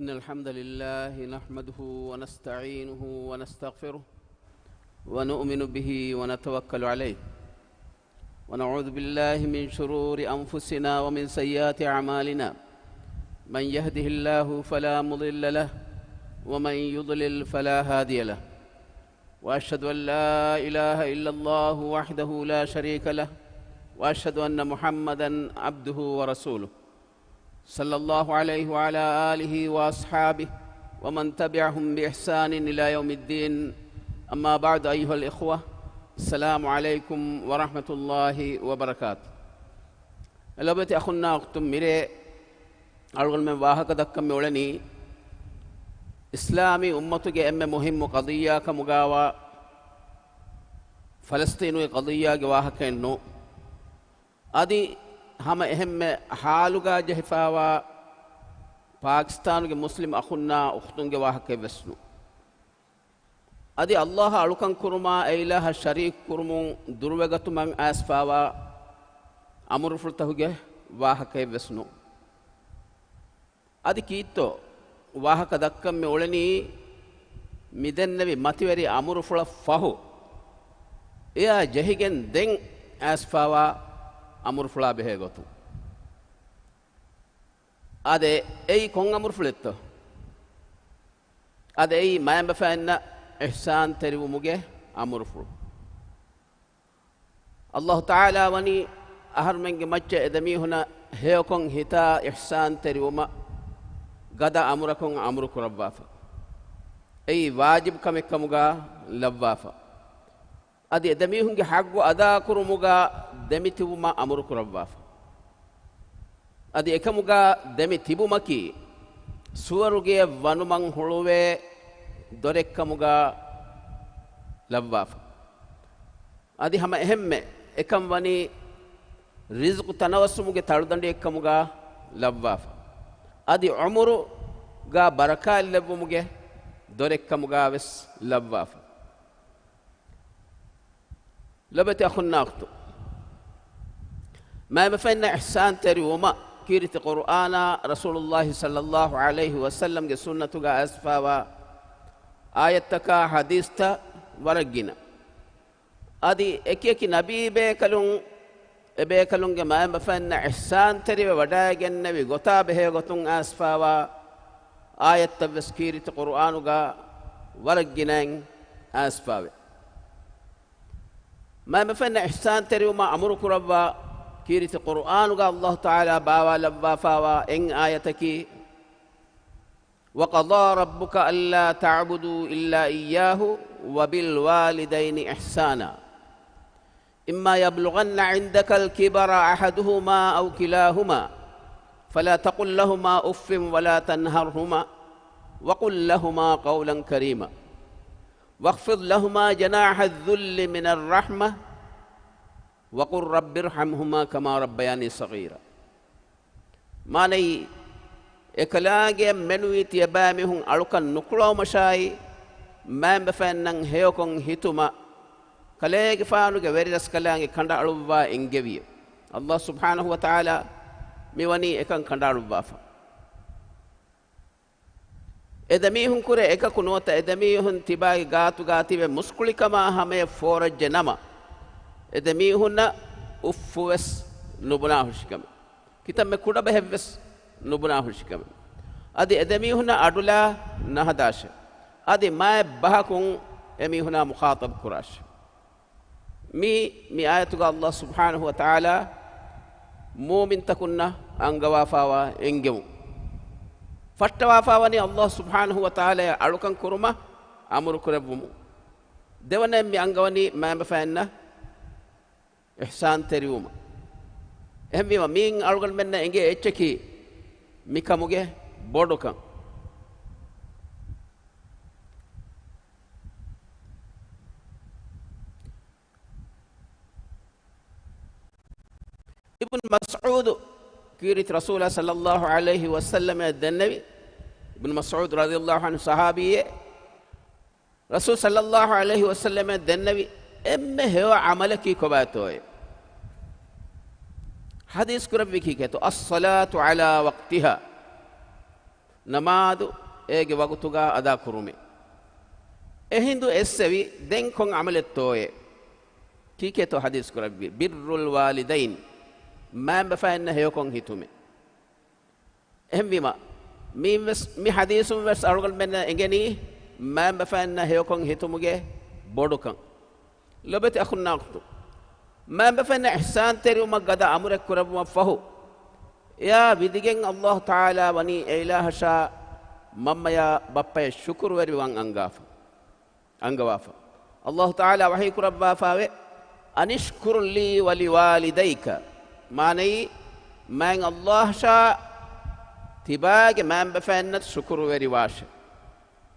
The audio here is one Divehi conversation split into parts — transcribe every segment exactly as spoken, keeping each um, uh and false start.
إن الحمد لله نحمده ونستعينه ونستغفره ونؤمن به ونتوكل عليه، ونعوذ بالله من شرور أنفسنا ومن سيئات أعمالنا. من يهده الله فلا مضل له، ومن يضلل فلا هادي له. وأشهد أن لا إله إلا الله وحده لا شريك له، وأشهد أن محمدا عبده ورسوله، صلى الله عليه وعلى آله وأصحابه ومن تبعهم بإحسان إلى يوم الدين. أما بعد، أيها الإخوة، السلام عليكم ورحمة الله وبركاته. ލޮބުވެތި އަޚުންނާ އުޚްތުން، މިރޭ އަޅުގަނޑުމެން ވާހަކަ ދައްކަން މިއުޅެނީ، އިސްލާމީ އުއްމަތުގެ އެންމެ މުހިއްމު ޤަޟިއްޔާ ކަމުގާވާ ފަލަސްޠީނުގެ ޤަޟިއްޔާގެ ވާހަކައެއް ނޫން. އަދި ހަމަ އެހެންމެ ހާލުގާ ޖެހިފާވާ ޕާކިސްތާނުގެ މުސްލިމް އަޚުންނާ އުޚްތުންގެ ވާހަކައެއްވެސް ނޫން. އަދި ﷲ އަށް އަޅުކަން ކުރުމާ އެއިލާހަށް ޝަރީކު ކުރުމުން ދުރުވެގަތުމަށް އައިސްފާވާ އަމުރުފުޅުތަކުގެ ވާހަކައެއްވެސް ނޫން. އަދި ކީއްތޯ ވާހަކަ ދައްކަން މި އުޅެނީ، މި ދެންނެވި މަތިވެރި އަމުރުފުޅަށް ފަހު، އެއާ ޖެހިގެން ދެން އައިސްފާވާ އަމުރުފުޅާ ބެހޭ ގޮތުން. އާދެ، އެއީ ކޮން އަމުރުފުޅެއްތޯ؟ އާދެ، އެއީ މައިންބަފައިންނަށް އިޙްސާންތެރިވުމުގެ އަމުރުފުޅު. ﷲ ތަޢާލާ ވަނީ އަހަރުމެންގެ މައްޗަށް އެދެމީހުނަށް ހެޔޮކޮށް ހިތާ އިޙްސާންތެރިވުމަށް ގަދަ އަމުރަކުން އަމުރު ކުރައްވާފަ. އެއީ ވާޖިބު ކަމެއް ކަމުގާ ލައްވާފަ. އަދި އެދެމީހުންގެ ޙައްޤު އަދާކުރުމުގާ ދެމިތިބުމަށް އަމުރު ކުރައްވާފަ. އަދި އެކަމުގާ ދެމި ތިބުމަކީ، ސުވަރުގެއަށް ވަނުމަށް ހުޅުވޭ ދޮރެއްކަމުގާ ލައްވާފަ. އަދި ހަމަ އެހެންމެ އެކަން ވަނީ، ރިޒްޤު ތަނަވަސްވުމުގެ ތަޅުދަނޑިއެއްކަމުގާ ލައްވާފަ. އަދި ޢުމުރުގާ ބަރަކާތްލެއްވުމުގެ ދޮރެއްކަމުގާވެސް ލައްވާފަ. ލޮބެތި އަޚުންނާ އުޚްތު، މައިންބަފައިންނަށް އިޙްސާންތެރިވުމަށް ކީރިތި ޤުރުއާނާ ރަސޫލުﷲ ޞައްލަﷲ ޢަލައިހި ވަސައްލަމްގެ ސުންނަތުގަ އައިސްފާވާ އާޔަތްތަކާ ޙަދީޘްތައް ވަރަށް ގިނަ. އަދި އެކިއެކި ނަބީ ބޭކަލުން، އެބޭކަލުންގެ މައިންބަފައިންނަށް އިޙްސާންތެރިވެ ވަޑައިގެންނެވި ގޮތާ ބެހޭ ގޮތުން އައިސްފާވާ އާޔަތްތައްވެސް ކީރިތި ޤުރުއާނުގަ ވަރަށް ގިނައިން އައިސްފާވޭ. މައިންބަފައިންނަށް އިޙްސާންތެރިވުމަށް އަމުރު ކުރައްވާ ކީރިތި ޤުރުއާނުގަ ﷲ ތަޢާލާ ބާވާލައްވާފާވާ އެއް އާޔަތަކީ، وقضى ربك ألا تعبدوا إلا إياه وبالوالدين إحسانا إما يبلغن عندك الكبر أحدهما أو كلاهما فلا تقل لهما أف ولا تنهرهما وقل لهما قولا كريما واخفض لهما جناح الذل من الرحمة وقل رب ارحمهما كما ربياني صغيرا. މާނައީ، އެކަލާނގެއަށް މެނުވީ ތިޔަބައިމީހުން އަޅުކަން ނުކުޅައުމަށާއި، މައިންބަފައިންނަށް ހެޔޮކޮށް ހިތުމަށް، ކަލޭގެފާނުގެ ވެރިރަސްކަލާނގެ ކަނޑައަޅުއްވާ އެންގެވިއެވެ. ﷲ ސުބްޙާނަހޫ ވަތަޢާލާ މިވަނީ އެކަން ކަނޑައަޅުއްވާފަ. އެދެމީހުންކުރެ އެކަކު ނުވަތަ އެދެމީހުން ތިބާގެ ގާތުގާ ތިބެ މުސްކުޅިކަމާ ހަމަޔަށް ފޯރައްޖެ ނަމަ، އެދެމީހުންނަށް އުއްފުވެސް ނުބުނާހުށިކަމެއް. ކިތަންމެ ކުޑަބަހެއްވެސް ނުބުނާހުށިކަމެއް. އަދި އެދެމީހުންނަށް އަޑުލާ ނަހަދާށެ. އަދި މާތް ބަހަކުން އެމީހުނާ މުޚާޠަބް ކުރާށެ. މީ، މި އާޔަތުގަ ﷲ ސުބްޙާނަހޫ ވަތަޢާލާ މޫމިންތަކުންނަށް އަންގަވާފާވާ އެންގެވުން. ފައްޓަވާފާވަނީ ﷲ ސުބްޙާނަހޫ ވަތަޢާލާ އަޅުކަން ކުރުމަށް އަމުރު ކުރެއްވުމުން. ދެވަނައެއް މި އަންގަވަނީ މައިންބަފައިންނަށް އިޙްސާންތެރިވުމަށް. އެހެންވީމަ، މީން އަޅުގަނޑުމެންނަށް އެނގޭ އެއްޗަކީ މިކަމުގެ ބޮޑުކަން. އިބްނު މަސްޢޫދު ކީރިތި ރަސޫލާ ޞައްލަﷲ ޢަލައިހި ވަސައްލަމަށް ދެންނެވި، އިބްނު މަސްޢޫދު ރަޟިޔަﷲ ޢަންހު ޞަޙާބީއެއް، ރަސޫލު ޞައްލަﷲ ޢަލައިހި ވަސައްލަމަށް ދެންނެވި އެންމެ ހެޔޮ ޢަމަލަކީ ކޮބާތޯއޭ؟ ޙަދީޘް ކުރެއްވީ ކީކޭތޯ؟ الصلاة على وقتها. ނަމާދު އޭގެ ވަގުތުގަ އަދާ ކުރުމޭ. އެހިނދު އެއްސެވި، ދެން ކޮން ޢަމަލެއްތޯއޭ؟ ކީކޭތޯ ޙަދީޘް ކުރެއްވީ؟ ބިއްރުލް ވާލިދައިން، މައިންބަފައިންނަށް ހެޔޮކޮށް ހިތުމޭ. އެހެންވީމަ، މިއިން ވެސް، މި ޙަދީޘުން ވެސް އަޅުގަނޑުމެންނަށް އެނގެނީ، މައިންބަފައިންނަށް ހެޔޮކޮށް ހިތުމުގެ ބޮޑުކަން. ލޮބެތި އަޚުންނާ އުޚްތު، މައިންބަފައިންނަށް އިޙްސާންތެރިވުމަށް ގަދަ އަމުރެއް ކުރެއްވުމަށް ފަހު، އެއާ ވިދިގެން ﷲ ތަޢާލާ ވަނީ އެއިލާހަށާ މަންމަޔާ ބައްޕަޔަށް ޝުކުރުވެރިވާން އަންގާފަ، އަންގަވާފަ. ﷲ ތަޢާލާ ވަޙީ ކުރައްވާފައެވެ. "أن اشكر لي ولوالديك." މާނައީ، މާތް ﷲ އަށާ ތިބާގެ މައިންބަފައިންނަށް ޝުކުރުވެރިވާށެ.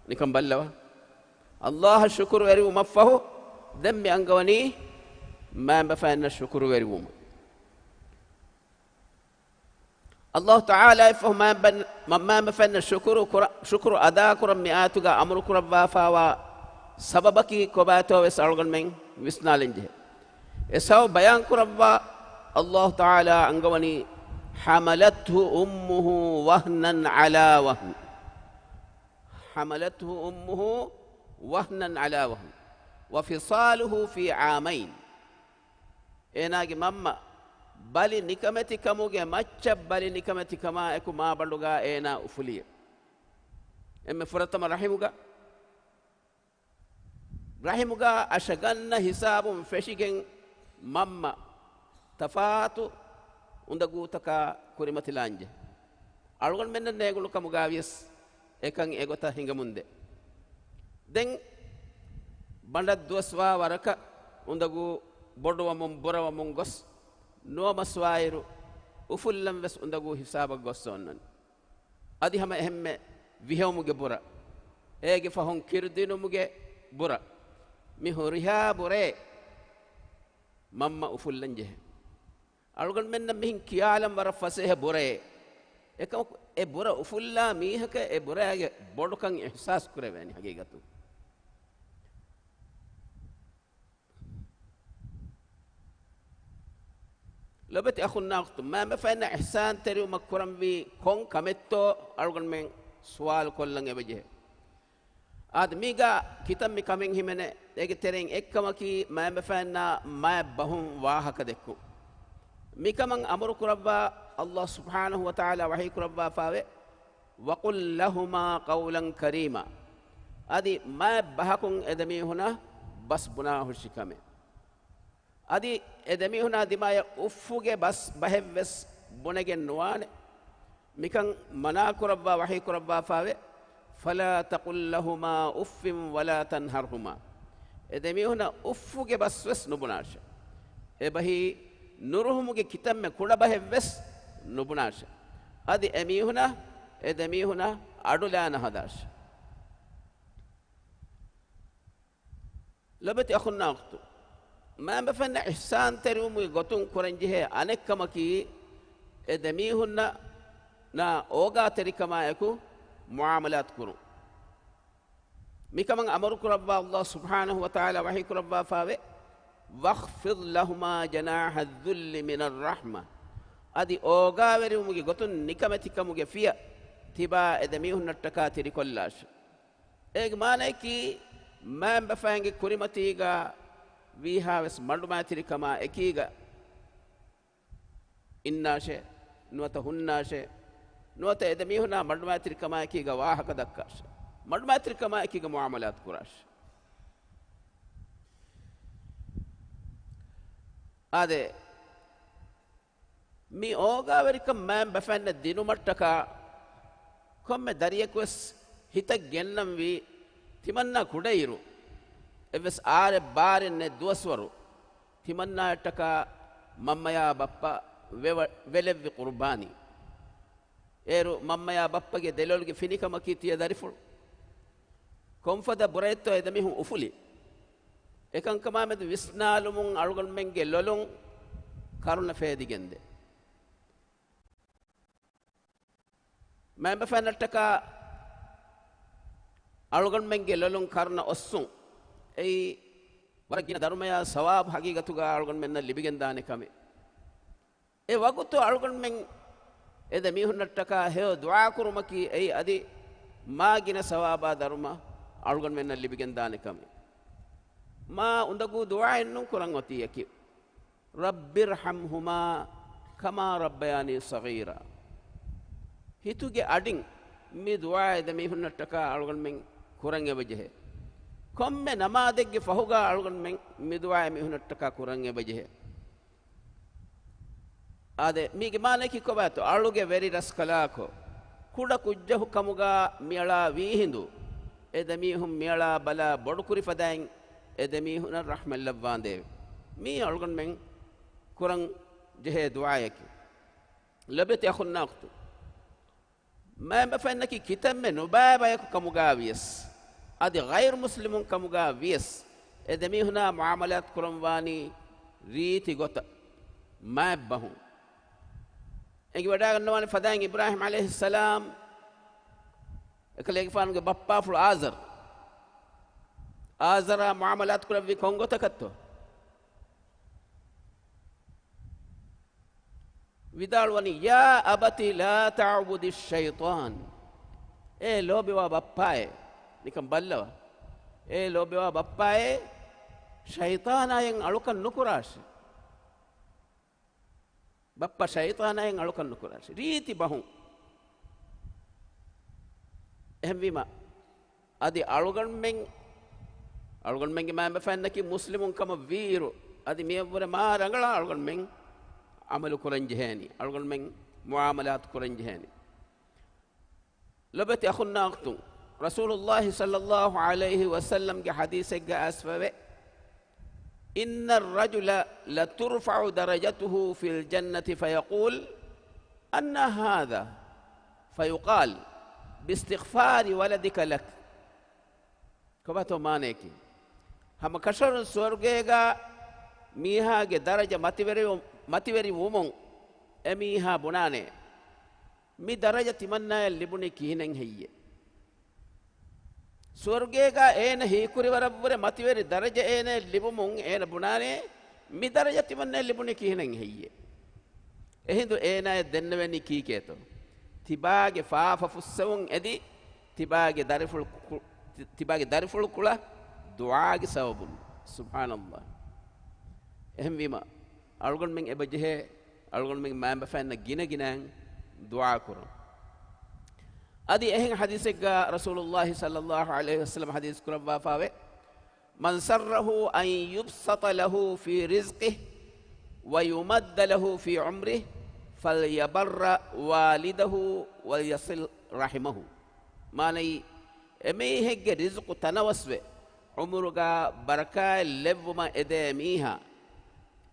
ނިކަން ބައްލަވާ. ﷲ އަށް ޝުކުރުވެރިވުމަށްފަހު، ދެން މި އަންގަވަނީ މައިންބަފައިންނަށް ޝުކުރުވެރިވުމަށް. ﷲ ތަޢާލާ އަށްފަހު މައިންބަ-، މަ-، މައިންބަފައިންނަށް ޝުކުރު ކުރ-، ޝުކުރު އަދާކުރަން މި އާޔަތުގަ އަމުރު ކުރައްވާފައިވާ ސަބަބަކީ ކޮބާތޯ ވެސް އަޅުގަނޑުމެން ވިސްނާލަންޖެހޭ. އެ ސަބަބު ބަޔާން ކުރައްވާ ﷲ ތަޢާލާ އަންގަވަނީ، "حملته أمه وهنا على وهن." "حملته أمه وهنا على وهن وفصاله في عامين." އޭނާގެ މަންމަ ބަލި ނިކަމެތިކަމުގެ މައްޗަށް ބަލި ނިކަމެތިކަމާއެކު މާބަނޑުގަ އޭނާ އުފުލިއެވެ. އެންމެ ފުރަތަމަ ރަޙިމުގަ، ރަޙިމުގަ އަށަގަންނަ ހިސާބުން ފެށިގެން މަންމަ ތަފާތު އުނދަގޫތަކާ ކުރިމަތިލާންޖެ. އަޅުގަނޑުމެންނަށް ނޭނގުނު ކަމުގަ ވިޔަސް އެކަން އެގޮތަށް ހިނގަމުންދޭ. ދެން ބަނޑަށް ދުވަސްވާ ވަރަކަށް އުނދަގޫ ބޮޑުވަމުން ބުރަވަމުން ގޮސް، ނުވަމަސްވާއިރު އުފުއްލަން ވެސް އުނދަގޫ ހިސާބަށް ގޮސް އޮންނަން. އަދި ހަމަ އެހެންމެ ވިހެއުމުގެ ބުރަ، އޭގެ ފަހުން ކިރުދިނުމުގެ ބުރަ، މި ހުރިހާ ބުރައެއް މަންމަ އުފުއްލަން ޖެހޭ. އަޅުގަނޑުމެންނަށް މިހެން ކިޔާލަން ވަރަށް ފަސޭހަ ބުރައެއް. އެކަމަކު އެ ބުރަ އުފުއްލާ މީހަކަށް އެ ބުރައިގެ ބޮޑުކަން އިޙްސާސް ކުރެވޭނެ ހަގީގަތުން. ލޮބެތި އަޚުންނާ އުޚްތުން، މައިންބަފައިންނަށް އިޙްސާންތެރިވުމަށް ކުރަންވީ ކޮން ކަމެއްތޯ އަޅުގަނޑުމެން ސުވާލު ކޮށްލަން އެބަޖެހޭ. އާދެ، މީގަ ކިތަންމެ ކަމެއް ހިމެނޭ. އޭގެ ތެރެއިން އެއްކަމަކީ މައިންބަފައިންނާ މާތް ބަހުން ވާހަކަ ދެއްކުން. މިކަމަށް އަމުރު ކުރައްވާ ﷲ ސުބްޙާނަހު ވަތަޢާލާ ވަޙީ ކުރައްވާފައެވެ. "وقل لهما قولا كريما." އަދި މާތް ބަހަކުން އެދެމީހުނަށް ބަސް ބުނާހުށި ކަމެއް. އަދި އެ ދެމީހުނާ ދިމާޔަށް އުއްފުގެ ބަސް ބަހެއްވެސް ބުނެގެން ނުވާނެ. މިކަން މަނާ ކުރައްވާ ވަޙީ ކުރައްވާފާވެ، "فلا تقل لهما أف ولا تنهرهما." އެ ދެމީހުނަށް އުއްފުގެ ބަސްވެސް ނުބުނާށެ. އެބަހީ ނުރުހުމުގެ ކިތަންމެ ކުޑަ ބަހެއްވެސް ނުބުނާށެ. އަދި އެމީހުނަށް، އެ ދެމީހުނަށް އަޑުލާނަ ހަދާށެ. ލޮބެތި އަޚުންނާ އުޚްތު، މައިންބަފައިންނަށް އިޙްސާންތެރިވުމުގެ ގޮތުން ކުރަންޖެހޭ އަނެއްކަމަކީ، އެ ދެމީހުންނަށް ނާ އޯގާތެރިކަމާ އެކު މުޢާމަލާތު ކުރުން. މިކަމަށް އަމުރު ކުރައްވާ ﷲ ސުބްޙާނަހު ވަތަޢާލާ ވަޙީ ކުރައްވާފާވެ، "واخفض لهما جناح الذل من الرحمة." އަދި އޯގާވެރިވުމުގެ ގޮތުން ނިކަމެތިކަމުގެ ފިޔަ ތިބާ އެ ދެމީހުންނަށްޓަކާ ތިރިކޮށްލާށެ. އޭގެ މާނައަކީ، މައިންބަފައިންގެ ކުރިމަތީގަ ވީހާވެސް މަޑުމައިތިރިކަމާ އެކީގަ އިންނާށޭ، ނުވަތަ ހުންނާށޭ، ނުވަތަ އެ ދެމީހުނާ މަޑުމައިތިރިކަމާ އެކީގަ ވާހަކަ ދައްކާށޭ، މަޑުމައިތިރިކަމާ އެކީގަ މުޢާމަލާތު ކުރާށޭ. އާދެ، މި އޯގާވެރިކަން މައިންބަފައިންނަށް ދިނުމަށްޓަކާ ކޮންމެ ދަރިޔަކުވެސް ހިތަށް ގެންނަންވީ، ތިމަންނާ ކުޑައިރު އެއްވެސް އާރެއް ބާރެއް ނެތް ދުވަސްވަރު ތިމަންނާއަށްޓަކާ މަންމަޔާ ބައްޕަ ވެވަ-، ވެލެއްވި ޤުރުބާނީ. އޭރު މަންމަޔާ ބައްޕަގެ ދެލޮލުގެ ފިނިކަމަކީ ތިޔަ ދަރިފުޅު. ކޮންފަދަ ބުރައެއްތޯ އެދެމީހުން އުފުލި؟ އެކަންކަމާމެދު ވިސްނާލުމުން އަޅުގަނޑުމެންގެ ލޮލުން ކަރުނަ ފޭދިގެންދޭ. މައިންބަފައިންނަށްޓަކާ އަޅުގަނޑުމެންގެ ލޮލުން ކަރުނަ އޮއްސުން، އެއީ ވަރަށް ގިނަ ދަރުމަޔާ ސަވާބު ހަގީގަތުގަ އަޅުގަނޑުމެންނަށް ލިބިގެންދާނެ ކަމެއް. އެ ވަގުތު އަޅުގަނޑުމެން އެ ދެ މީހުންނަށްޓަކާ ހެޔޮ ދުޢާ ކުރުމަކީ އެއީ އަދި މާ ގިނަ ސަވާބާ ދަރުމަ އަޅުގަނޑުމެންނަށް ލިބިގެންދާނެ ކަމެއް. މާ އުނދަގޫ ދުޢާއެއްނޫން ކުރަން އޮތީ އެކި. رب ارحمهما كما ربياني صغيرا. ހިތުގެ އަޑިން މި ދުޢާ އެ ދެ މީހުންނަށްޓަކާ އަޅުގަނޑުމެން ކުރަން އެބަޖެހޭ. ކޮންމެ ނަމާދެއްގެ ފަހުގާ އަޅުގަނޑުމެން މި ދުޢާ އެ މީހުންނަށްޓަކާ ކުރަން އެބަޖެހޭ. އާދެ، މީގެ މާނައަކީ ކޮބާތޯ؟ އަޅުގެ ވެރި ރަސްކަލާކޮ، ކުޑަ ކުއްޖަކު ކަމުގާ މިއަޅާ ވީހިނދު، އެ ދެ މީހުން މިއަޅާ ބަލާ ބޮޑުކުރި ފަދައިން އެ ދެ މީހުނަށް ރަޙްމަތްލައްވާނދޭވެ. މީ އަޅުގަނޑުމެން ކުރަން ޖެހޭ ދުޢާއަކީ. ލޮބެތި އަޚުންނާ އުޚްތުން. މައިންބަފައިންނަކީ ކިތަންމެ ނުބައި ބަޔަކު ކަމުގާ ވިޔަސް، އަދި ޣައިރު މުސްލިމުން ކަމުގާ ވިޔަސް، އެ ދެމީހުނާ މުޢާމަލާތު ކުރަންވާނީ ރީތި ގޮތަށް، މާތް ބަހުން. އެނގިވަޑައިގަންނަވާނެ ފަދައިން އިބްރާހިމް ޢަލައިހިއްސަލާމް އެކަލޭގެފާނުގެ ބައްޕާފުޅު އާޒަރް، އާޒަރާ މުޢާމަލާތު ކުރެއްވީ ކޮން ގޮތަކަށްތޯ؟ ވިދާޅުވަނީ، يا أبت لا تعبد الشيطان. އޭ ލޯބިވާ ބައްޕާއޭ، ނިކަން ބައްލަވާ. އޭ ލޯބިވާ ބައްޕާއޭ، ޝައިޠާނާއަށް އަޅުކަން ނުކުރާށޭ. ބައްޕަ ޝައިޠާނާއަށް އަޅުކަން ނުކުރާށޭ. ރީތި ބަހުން. އެހެންވީމަ، އަދި އަޅުގަނޑުމެން، އަޅުގަނޑުމެންގެ މައިންބަފައިންނަކީ މުސްލިމުން ކަމަށް ވީއިރު، އަދި މިއަށްވުރެ މާ ރަނގަޅަށް އަޅުގަނޑުމެން ޢަމަލު ކުރަން ޖެހޭނީ، އަޅުގަނޑުމެން މުޢާމަލާތު ކުރަން ޖެހޭނީ. ލޮބެތި އަޚުންނާ އުޚްތުން، ރަސޫލުﷲ ޞައްލަﷲ ޢަލައިހި ވަސައްލަމްގެ ޙަދީޘެއްގަ އައިސްފަވޭ، إن الرجل لترفع درجته في الجنة فيقول، أنى هذا؟ فيقال، باستغفار ولدك لك. ކޮބާތޯ މާނައަކީ؟ ހަމަކަށަވަރުން ސުވަރުގޭގަ މީހާގެ ދަރަޖަ މަތިވެރިވު-، މަތިވެރިވުމުން އެމީހާ ބުނާނެ، މި ދަރަޖަ ތިމަންނާޔަށް ލިބުނީ ކިހިނެއް ހެއްޔޭ؟ ސުވަރުގޭގަ އޭނަ ހީކުރިވަރަށްވުރެ މަތިވެރި ދަރަޖަ އޭނަޔަށް ލިބުމުން އޭނަ ބުނާނެ، މި ދަރަޖަ ތިމަންނަޔަށް ލިބުނީ ކިހިނެއް ހެއްޔޭ؟ އެހިނދު އޭނާޔަށް ދެންނެވެނީ ކީކޭތޯ؟ ތިބާގެ ފާފަ ފުއްސެވުން އެދި، ތިބާގެ ދަރިފުޅު ކު-، ތި-، ތިބާގެ ދަރިފުޅު ކުޅަ ދުޢާގެ ސަބަބުން. ސުބްޙާނަﷲ. އެހެންވީމަ، އަޅުގަނޑުމެން އެބަޖެހޭ، އަޅުގަނޑުމެން މައިންބަފައިންނަށް ގިނަ ގިނައިން ދުޢާ ކުރުން. އަދި އެހެން ޙަދީޘެއްގަ ރަސޫލުﷲ ޞައްލަﷲ ޢަލައިހި ވަސައްލަމަ ޙަދީޘް ކުރައްވާފާވޭ، من سره أن يبسط له في رزقه ويمد له في عمره فليبر والده وليصل رحمه. މާނައީ، އެމީހެއްގެ ރިޒުޤު ތަނަވަސްވެ، ޢުމުރުގަ ބަރަކާތް ލެއްވުމަށް އެދޭ މީހާ،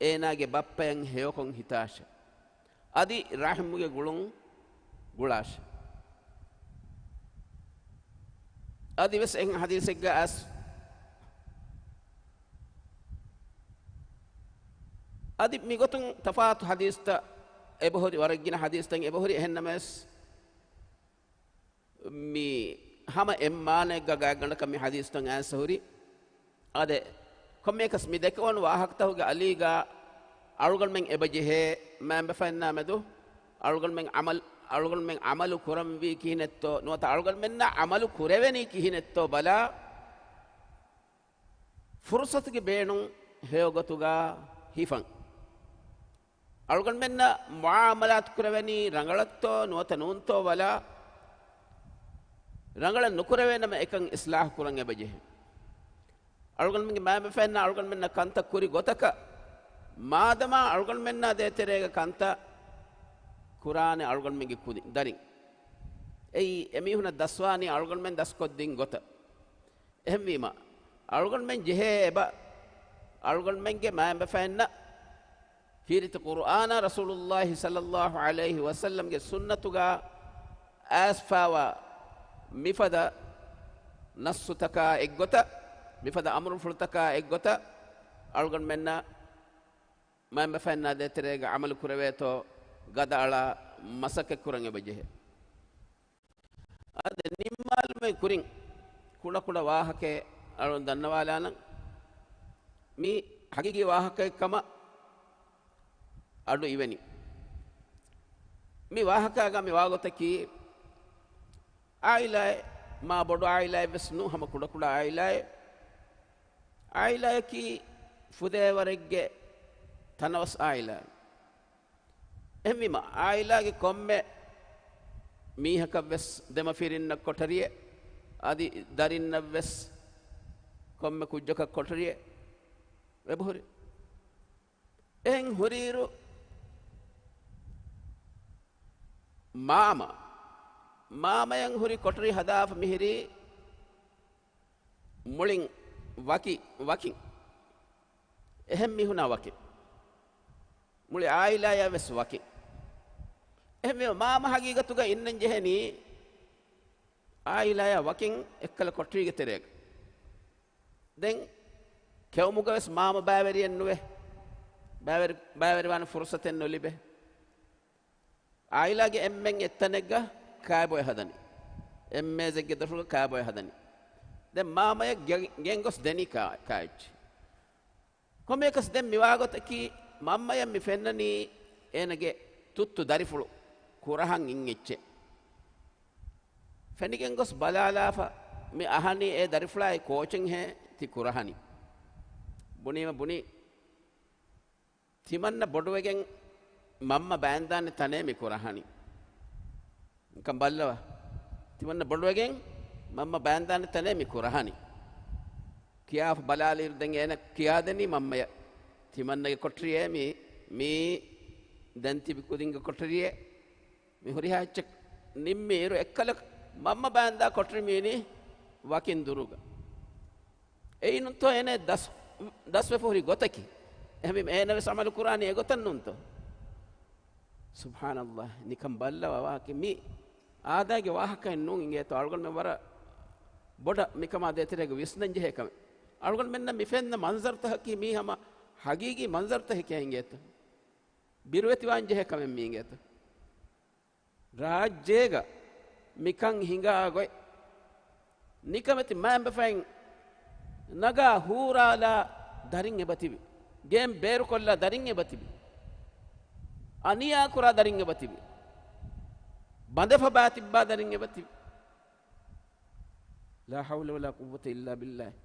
އޭނާގެ ބައްޕަޔަށް ހެޔޮކޮށް ހިތާށެ. އަދި ރަޙިމުގެ ގުޅުން ގުޅާށެ. އަދިވެސް އެހެން ޙަދީޘެއްގަ އައިސް، އަދި މިގޮތުން ތަފާތު ޙަދީޘްތައް އެބަހުރި، ވަރަށް ގިނަ ޙަދީޘްތައް އެބަހުރި. އެހެންނަމަވެސް، މި ހަމަ އެއްމާނައެއްގަ ގާތްގަނޑަކަށް މި ޙަދީޘްތައް އައިސް ހުރި. އާދެ، ކޮންމެއަކަސް މި ދެކެވުނު ވާހަކަތަކުގެ އަލީގަ އަޅުގަނޑުމެން އެބަޖެހޭ މައިންބަފައިންނާ މެދު އަޅުގަނޑުމެން ޢަމަލު، އަޅުގަނޑުމެން ޢަމަލު ކުރަންވީ ކިހިނެއްތޯ، ނުވަތަ އަޅުގަނޑުމެންނަށް ޢަމަލު ކުރެވެނީ ކިހިނެއްތޯ ބަލާ، ފުރުޞަތުގެ ބޭނުން ހެޔޮގޮތުގަ ހިފަން. އަޅުގަނޑުމެންނަށް މުޢާމަލާތު ކުރެވެނީ ރަނގަޅަށްތޯ ނުވަތަ ނޫންތޯ ބަލާ، ރަނގަޅަށް ނުކުރެވޭނަމަ އެކަން އިޞްލާޙު ކުރަން އެބަޖެހޭ. އަޅުގަނޑުމެންގެ މައިންބަފައިންނަށް އަޅުގަނޑުމެންނަށް ކަންތައް ކުރި ގޮތަކަށް، މާދަމާ އަޅުގަނޑުމެންނާ ދޭތެރޭގަ ކަންތައް ކުރާނެ އަޅުގަނޑުމެންގެ ކުދިން، ދަރިން، އެއީ އެމީހުނަށް ދަސްވާނީ އަޅުގަނޑުމެން ދަސްކޮށްދިން ގޮތަށް. އެހެންވީމަ، އަޅުގަނޑުމެން ޖެހޭ އެބަ، އަޅުގަނޑުމެންގެ މައިންބަފައިންނަށް ކީރިތި ޤުރުއާނާ ރަސޫލުﷲ ޞައްލަﷲ ޢަލައިހި ވަސައްލަމްގެ ސުންނަތުގަ އައިސްފާވާ މިފަދަ ނައްޞުތަކާ އެއްގޮތަށް، މިފަދަ އަމުރުފުޅުތަކާ އެއްގޮތަށް، އަޅުގަނޑުމެންނަށް މައިންބަފައިންނާ ދޭތެރޭގަ ޢަމަލު ކުރެވޭތޯ ގަދައަޅާ މަސައްކަތް ކުރަން އެބަޖެހޭ. އަދި ނިންމާލުމުގެ ކުރިން ކުޑަކުޑަ ވާހަކައެއް އަޅުން ދަންނަވާލާނަން. މީ ޙަޤީޤީ ވާހަކައެއް ކަމަށް އަޑު އިވެނީ. މި ވާހަކާގަ މި ވާގޮތަކީ، އާއިލާއެއް، މާ ބޮޑު އާއިލާއެއް ވެސް ނޫން، ހަމަ ކުޑަކުޑަ އާއިލާއެއް. އާއިލާއަކީ ފުދޭވަރެއްގެ ތަނަވަސް އާއިލާއެއް. އެހެންވީމަ، އާއިލާގެ ކޮންމެ މީހަކަށް ވެސް، ދެމަފިރިންނަށް ކޮޓަރިއެއް، އަދި ދަރިންނަށް ވެސް ކޮންމެ ކުއްޖަކަށް ކޮޓަރިއެއް އެބަހުރި. އެހެން ހުރިއިރު، މާމަ، މާމަޔަށް ހުރި ކޮޓަރި ހަދާފަ މިހިރީ މުޅިން ވަކި، ވަކިން. އެހެން މީހުނާ ވަކިން. މުޅި އާއިލާޔާ ވެސް ވަކިން. އެހެންވީމަ، މާމަ ހަގީގަތުގަ އިންނަން ޖެހެނީ އާއިލާޔާ ވަކިން، އެއްކަލަ ކޮޓަރީގެ ތެރޭގަ. ދެން ކެއުމުގަ ވެސް މާމަ ބައިވެރިއެއް ނުވޭ. ބައިވެރި، ބައިވެރިވާނެ ފުރުސަތެއް ނުލިބޭ. އާއިލާގެ އެންމެން އެއްތަނެއްގަ ކާބޮއެ ހަދަނީ. އެއް މޭޒެއްގެ ދޮށުގަ ކާބޮއެ ހަދަނީ. ދެން މާމަޔަށް ގެ-، ގެންގޮސް ދެނީ ކާ-، ކާއެއްޗެއް. ކޮންމެއަކަސް ދެން މިވާގޮތަކީ، މަންމަޔަށް މި ފެންނަނީ އޭނަގެ ތުއްތު ދަރިފުޅު ކުރަހަން އިން އެއްޗެއް. ފެނިގެން ގޮސް ބަލާލާފަ، މި އަހަނީ އެ ދަރިފުޅާއި ކޯޗެއްހޭ ތި ކުރަހަނީ. ބުނީމަ ބުނީ، ތިމަންނަ ބޮޑުވެގެން މަންމަ ބައިންދާނެ ތަނޭ މި ކުރަހަނީ. ނިކަން ބައްލަވާ. ތިމަންނަ ބޮޑުވެގެން މަންމަ ބައިންދާނެ ތަނޭ މި ކުރަހަނީ. ކިޔާފަ ބަލާލިއިރު ދެން އޭނަ ކިޔާދެނީ މަންމަޔަށް. ތިމަންނަގެ ކޮޓަރިއޭ މީ، މީ ދެން ތިބި ކުދިންގެ ކޮޓަރިއޭ. މި ހުރިހާ އެއްޗެއް ނިންމިއިރު އެއްކަލަ މަންމަ ބައިންދާ ކޮޓަރި މީނީ ވަކިން ދުރުގަ. އެއީ ނޫންތޯ އޭނަ ދަސް-، ދަސްވެފަ ހުރި ގޮތަކީ. އެހެންވީމަ އޭނަ ވެސް އަމަލު ކުރާނީ އެގޮތަށް ނޫންތޯ؟ ސުބްޙާނައްލާހް، ނިކަން ބައްލަވާ ވާހަކަ. މީ އާދައިގެ ވާހަކައެއް ނޫން އިނގޭތޯ. އަޅުގަނޑުމެން ވަރަށް ބޮޑަށް މިކަމާ ދޭތެރޭގަ ވިސްނަން ޖެހޭ ކަމެއް. އަޅުގަނޑުމެންނަށް މި ފެންނަ މަންޒަރުތަކަކީ މީ ހަމަ ހަގީގީ މަންޒަރުތަކެކޭ އިނގޭތޯ. ބިރުވެތިވާން ޖެހޭ ކަމެއް މީ އިނގޭތޯ. ރާއްޖޭގަ މިކަން ހިނގާ ގޮތް. ނިކަމެތި މައިންބަފައިން ނަގާ ހޫރާލާ ދަރިން އެބަތިބި. ގޭން ބޭރުކޮށްލާ ދަރިން އެބަތިބި. އަނިޔާކުރާ ދަރިން އެބަތިބި. ބަނދެފަ ބާތިއްބާ ދަރިން އެބަތިބި. ލާ ޙައުލަ ވަލާ ޤުއްވަތަ އިއްލާ ބިއްލާހި.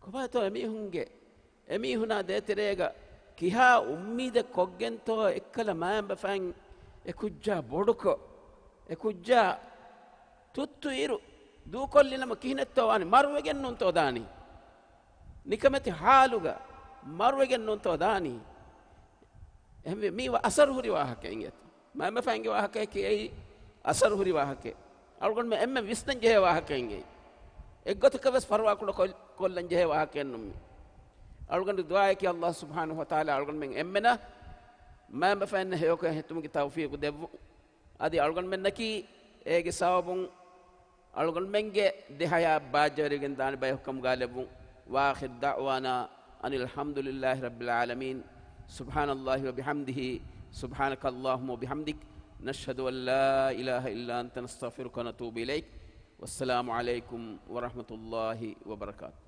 ކޮބާތޯ އެމީހުންގެ، އެމީހުނާ ދޭތެރޭގަ ކިހާ އުއްމީދެއް ކޮށްގެންތޯ އެއްކަލަ މައިންބަފައިން އެ ކުއްޖާ ބޮޑުކޮށް، އެ ކުއްޖާ ތުއްތު އިރު ދޫކޮށްލިނަމަ ކިހިނެއްތޯ ވާނީ؟ މަރުވެގެން ނޫންތޯ ދާނީ؟ ނިކަމެތި ޙާލުގަ މަރުވެގެން ނޫންތޯ ދާނީ؟ އެހެންވެ، މީ އަސަރު ހުރި ވާހަކައެއް އިނގޭތޯ. މައިންބަފައިންގެ ވާހަކައަކީ އެއީ އަސަރު ހުރި ވާހަކައެއް. އަޅުގަނޑުމެން އެންމެ ވިސްނަން ޖެހޭ ވާހަކައެއް އެއީ. އެއްގޮތަކަށް ވެސް ފަރުވާކުޑަ ކޮށް-، ކޮށްލަން ޖެހޭ ވާހަކައެއް ނޫން މީ. އަޅުގަނޑު ދުޢާއަކީ އައްލާހު ސުބްޙާނަހު ވަތަޢާލާ އަޅުގަނޑުމެން އެންމެނަށް މައިންބަފައިންނަށް ހެޔޮކޮށް ހެއްދުމުގެ ތައުފީޤު ދެއްވުން. އަދި އަޅުގަނޑުމެންނަކީ އޭގެ ސަބަބުން އަޅުގަނޑުމެންގެ ދެ ޙަޔާތް ބާއްޖަވެރިވެގެން ދާނެ ބަޔަކު ކަމުގަ ލެއްވުން. وآخر دعوانا أن الحمد لله رب العالمين. سبحان الله وبحمده، سبحانك اللهم وبحمدك، نشهد أن لا إله إلا أنت، نستغفرك ونتوب إليك. والسلام عليكم ورحمة الله وبركاته.